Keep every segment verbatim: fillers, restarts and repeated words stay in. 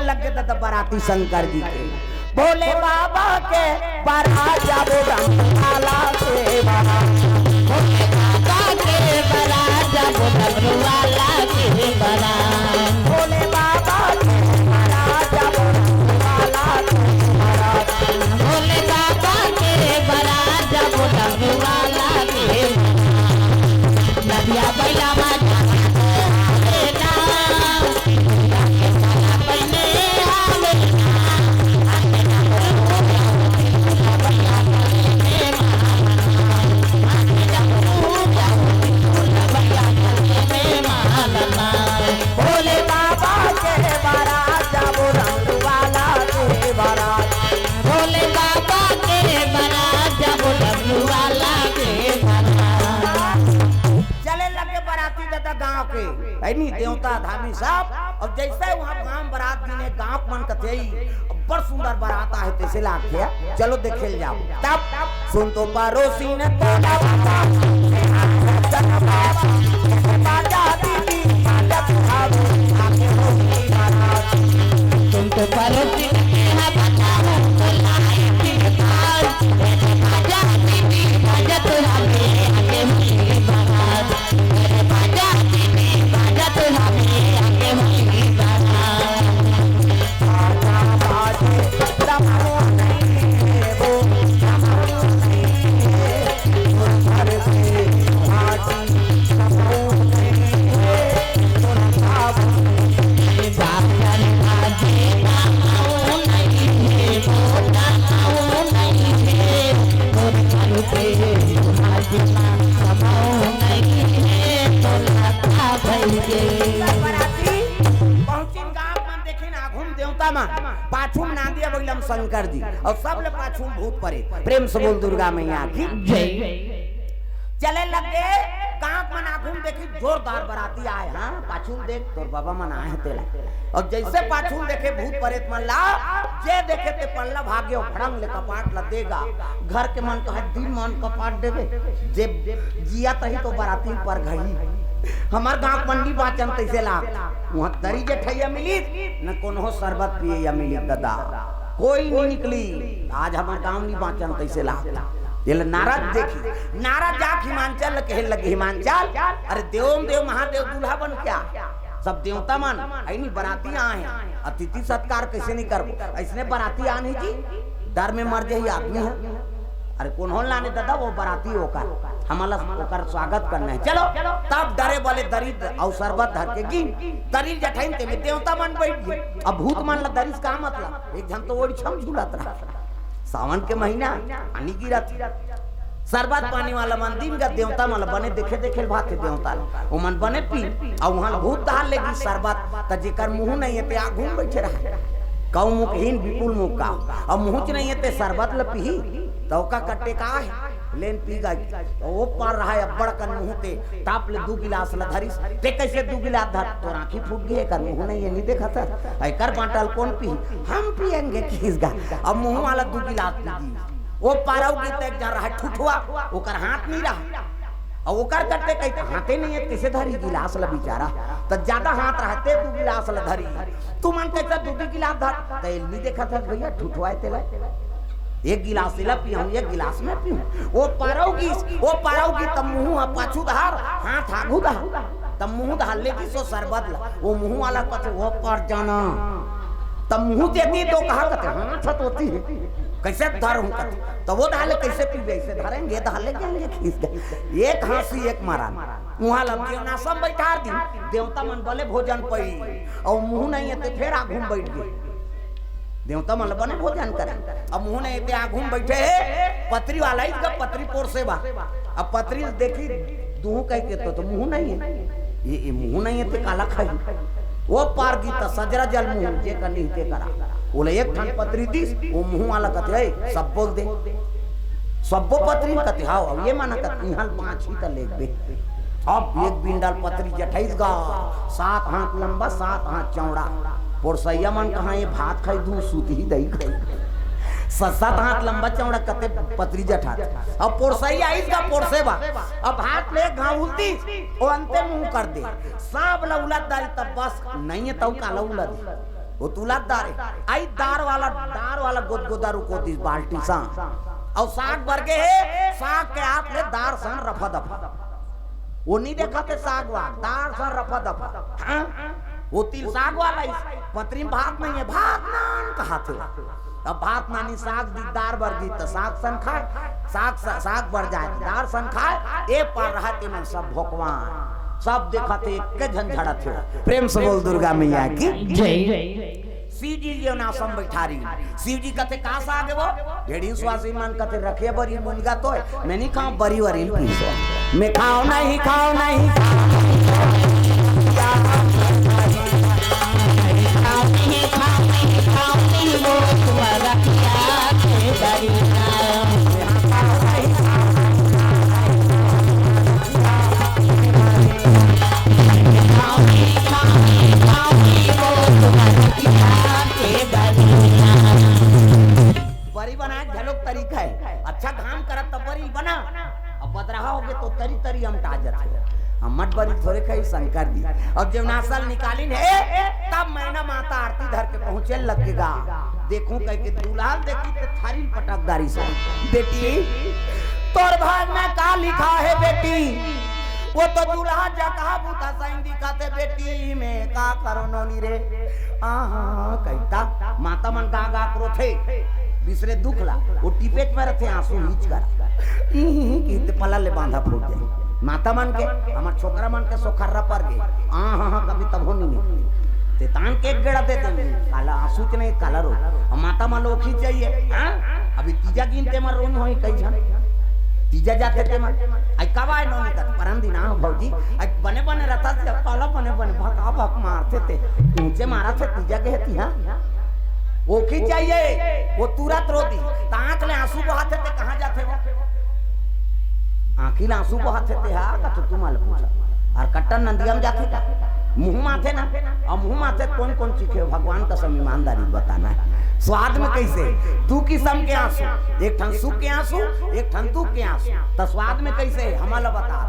लग गे ददा बराती शंकर जी के। भोले बाबा के बरात जाबो रंग वाला के बरात। भोले बाबा के बरात जाबो रंग वाला के बरात। भोले बाबा के बरात जाबो रंग वाला के बरात। भोले बाबा के बरात जाबो रंग वाला के बरात। नदिया बैला मा जाबो रे ना। भोले बाबा के बरात जाबो रंग वाला के बरात। भोले बाबा के बरात जाबो रंग वाला के बरात। चले लगे बराती ददा गांव के, है नी, देवता धामी सब। अब जैसे वहां गांव बरात गिने, गांव के मन कथे, "अब्बड़ सुंदर बरात आहे," तैसे लागथे, "चलो देखे ल जाओ।" तब सुन तो परोसी ने तोला बाबा, बाजा दीदी, बाजा सुहावो, आके होली बरात। सुन तो परोसी ने तोला बाबा, बराती पहुंचिन गांव मन, देखिन आघू म देवता मन, पाछू म नांदिया बइला म शंकर जी, अउ सबले पाछू म भूत परेत। प्रेम से बोल दुर्गा मैया की जय। चले लगे, गांव मन आघू म देखिन जोरदार बराती आए, हां, पाछू म देख तोर बाबा मन आए हे तेला। अउ जइसे पाछू म देखे भूत परेत मन ला, जे देखे ते पल्ला भाग्यो, भड़ंग ले कपाट ला देगा। घर के मन कहे, "दिन मन कपाट देबे, जे जियत रही तो बराती पर घही।" हमर गांव के मन नी बांचन तइसे लाग। उहां दरी जठइया मिलिस, न कोनो सरबत पियइया मिलिस ददा। कोई नी निकली, आज हमर गांव नी बांचन तइसे लाग। ये ले नारद देखी, नारद जाके हिमांचल ल कहे लगे, "हिमांचल, अरे देव म देव महादेव दूल्हा बन के आ।" सब देवता मन, "अइ नी बराती आए हे, अतिथि सत्कार कइसे नी करबो? अइसने बराती आन हे जी, डर में मर जाही आदमी ह।" अरे कोन हो लाने ददा, वो बराती ओकर, हमला ओकर स्वागत करना हे। चलो, तब डरे बले दरी अउ सरबत धर के गिन, दरी जठइन ते में देवता मन बइठ गे। अब भूत मन ला दरिस का मतलब? एक झन तो ओड़ी छम झूलत रहा। सावन के महीना, पानी गिरत हे। सरबत पानी वाला मन दिन गा देवता मन ला बने देखे देखे ल भाथे देवता ला। ओमन बने पी, अउ उहां ल भूत दहाल लेगी सरबत, त जेकर मुंह नइ हे ते आघू म बइठे रहा। कउ मुखहीन बिपुल मुख का, अउ मुंहच नइ हे ते सरबत ल पीही, त ओका कट्टे का हे? लेन पी गा। ओ पार रहा अब्बड़ कन मुंह ते, टाप ले दू गिलास ल धरिस। ते कइसे दू गिलास धर? तोर आंखी फूट गे, एकर मुंह नइ हे, नी देखत हस। एकर बांटा ल कोन पीही? हम पियेंगे किहिस गा। अब मुंह वाला दू गिलास पी गिस। ओ पारव गे त एक झन रहा ठुठवा, ओकर हाथ नी रहा। अउ ओकर कट्टे कही त हाथे नइ हे, कइसे धरी गिलास ल बिचारा? त जादा हाथ रहा ते दू गिलास ल धरी। तुमन कइसे दू दू गिलास धर? त एल नी देखत हस भइया, ठुठवा हे तेला। एक गिलास एला पियाहूं, एक गिलास मैं पीहूं। ओ पारव गिस, ओ पारव गिस, त मुंह ह पाछू डहार, हाथ आघू डहार। त मुंह डहार ले गिस ओ सरबत ल। ओ मुंह वाला कथे, "ओ पर जाना।" त मुंह देती तो कहा कथे, "हाथ ह तोती हे। कइसे धरहूं?" कथे। त ओ डहार ले कइसे पीबे? अइसे धरेंगे, डहार ले कहेंगे खींच दे। एक हांसी, एक मरान। उहां ल जेवनासम बइठार दी, देवता मन बले भोजन पई। अउ मुंह नइ हे ते फेर आघू म बइठ गे। देवता मन ल बने भोजन करे। अब मुंह नइ हे ते आघू म बइठे हे, पतरी वाला ही का पतरी पोरसे बा। अब पतरी ल देखी, दूहूं कहिके तो, तो मुंह नइ हे। ये, ये मुंह नइ हे ते काला खाही? ओ पार गिस त सजरा जल मुंह, जे कनी ते करा। ओला एक ठन पतरी दिस, ओ मुंह वाला कथे, "ए, सब बोल दे।" सब्बो पतरी कथे, "हाव, हाव, ये मना कथे, इहां ल बांचही त लेगबे।" अब एक बिंडल पतरी जठइस गा, सात हाथ लंबा, सात हाथ चौड़ा। पोरसइया मन कहा, "ये भात खाई, दूध सूत ही दही खाई।" स-, सात हाथ लंबा चौड़ा कते पतरी जठात। अब पोरसइया आइस गा पोरसे बा। अब हाथ ले घाव उलतीस, ओ अंते मुंह कर दे। सब ल उलत डारी तब बस, नइ हे तउ काला उलत। वो तुलत दार हे। आई दार वाला, दार वाला गोदगोदा रुको दिस बाल्टी सन। अउ साग बरगे हे, साग के हाथ ले दार सन रफा दफा। वो नहीं देखा थे साग वाग, दार सन रफा दफा। हाँ? वो तिल साग वाला इस पतरी में भात नहीं है, भात नान कहा थे। अब भात नानी साग दी, दार बरगी त साग सन खाए, साग स-, साग बर जाए त दार सन खाए। ए पार रहा तेमन सब भोकवान, सब देखा थे एक झन झड़त हे। प्रेम से बोल दुर्गा मैया की जय। शिव जी जेवन आसन बैठारी, शिव जी कथे का साग हे वो? ढेड़ी स्वासी मन कथे रखे बरी मुनगा तो है, मैं नहीं खाऊं बरी वरी पीसो। मैं खाओ नहीं, खाओ नहीं, खाओ नहीं, खाओ नहीं, खाओ नहीं, खाओ नहीं, वो तुम्हारा क्या के बरी खाओ नहीं, खाओ नहीं, खाओ नहीं, खाओ नहीं, वो तुम्हारा क्या के बरी खाओ। बरी बनाए घलोक तरीका हे। अच्छा घाम करत त बरी बना, अब बदरहा होगे तो तरी तरी अमटा जथे। अम्मट बरी थोरे खाई शंकर जी। अब जब नासल निकालिन हे, तब मैना माता आरती धर के पहुंचे लगेगा। देखूं कह के दुल्हा देखी ते थारी पटक दारी से। बेटी, तोर भाग में का लिखा हे बेटी? वो तो दुल्हा जगह बुता सही दिखा थे बेटी, मैं का करो नोनी रे। आहा, कहिता माता मन गा गा के रोथे, बिसरे दुख ला, वो टिपेट में रथे आंसू हीच कर। ई, ई, ई, कहिते पला ले बांधा फूट जाए। माता मन के, हमर छोकरा मन के सोखर्रा पर गे। आहा, कभी तभो नहीं निकले। ते तान के एक गेड़ा दे दे, काला आंसू के नहीं, काला रो। अब माता मन लोग ही चाहिए, हाँ? अभी तीजा गिन ते मन रोन होई कई झन। तीजा जाथे ते मन। आई कब आए नोनी तक? परम दिन आ भौजी। आई बने बने रहता से, काला बने बने भका भक मारथे ते। ऊंचे मारा थे तीजा के हती, हाँ? ओखी चाहिए, वो तुरंत रो दी। त आंख ले आंसू बहाथे ते कहाँ जाथे वो? आंखी ले आंसू बहाथे ते हा, कथो तुमन ल पूछा। अउ कट्टन नंदिया में जाथे का? मुंह माथे ना, अउ मुंह माथे कौन कौन चीखे? भगवान कसम ईमानदारी बताना हे। स्वाद में कैसे? दू किसम के आंसू, एक ठन सुख के आंसू, एक ठन दुख के आंसू। त स्वाद में कैसे? हमन ल बता।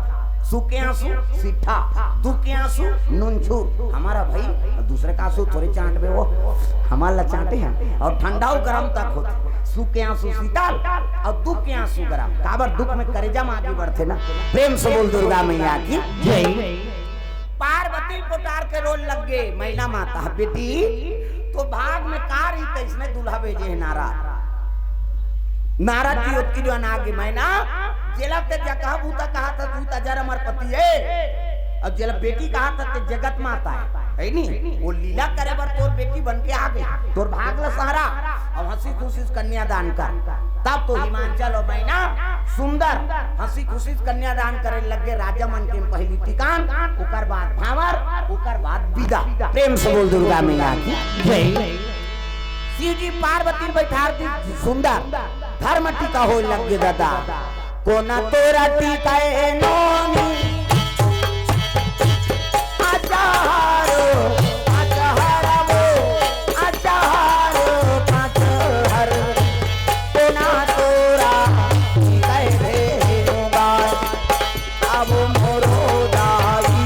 सुख के आंसू सिट्ठा, दुख के आंसू नुनछुर। हमर भई, दूसरे का आंसू थोरे चांटबे वो, हमन ल चांटे हे। अउ ठंडा अउ गरम तक होथे। सुख के आंसू शीतल अउ दुख के आंसू गरम। काबर दुख में करेजा में आगी बढ़थे ना। प्रेम से बोल दुर्गा मैया की जय। पार्वती पोटार के रोल लग गे, मैना माता, बेटी, तो भाग में का रही, कैसने दूल्हा भेजे हे नारद? नारद जी ओतकी जो अना गे, मैना, जेला ते जगह बूता कहा था, तू तजर अमर पति हे, अउ जेला बेटी कहा था, ते जगत माता हे, हे नी? वो लीला करे बर तोर बेटी बन के आ गे, तोर भाग ल सहारा, अउ हंसी खुशी से कन्यादान कर। तब तो हिमांचल अउ मैना सुंदर हंसी खुशी से कन्यादान करे लग गे। राजा मन के पहली टिकान, ओकर बाद भांवर, ओकर बाद विदा। प्रेम से बोल दुर्गा मैया की जय। शिव जी पार्वती बैठार दी सुंदर, धर्म टीका होय लग गे दादा। कोना तोरा टीका ए नोनी, अजहर, अजहर वो, अजहर, अजहर। कोना तोरा टीका ए नोनी, अब मोरो दाई,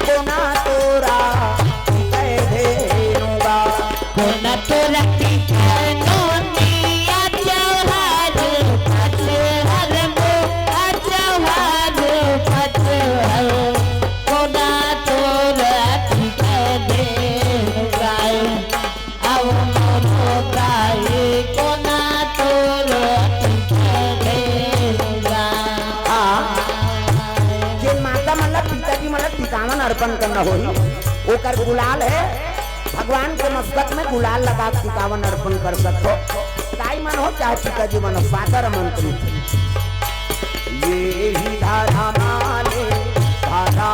कोना तोरा टीका ए नोनी। कोना तोरा टीका ए नोनी, अजहर पचहर वो, अजहर पचहर। कोना तोरा टीका ए नोनी, अब मोरो दाई, कोना तोरा टीका ए नोनी। हाँ, जे माता मन ला पिताजी मन ला टिकावन अर्पण करना होही, ओकर गुलाल हे। भगवान के मस्तक में गुलाल लगा के टिकावन अर्पण कर सकथो। दाई मन हो चाहे पिताजी मन हो, सादर आमंत्रित हे। ये ही धरा माने, धरा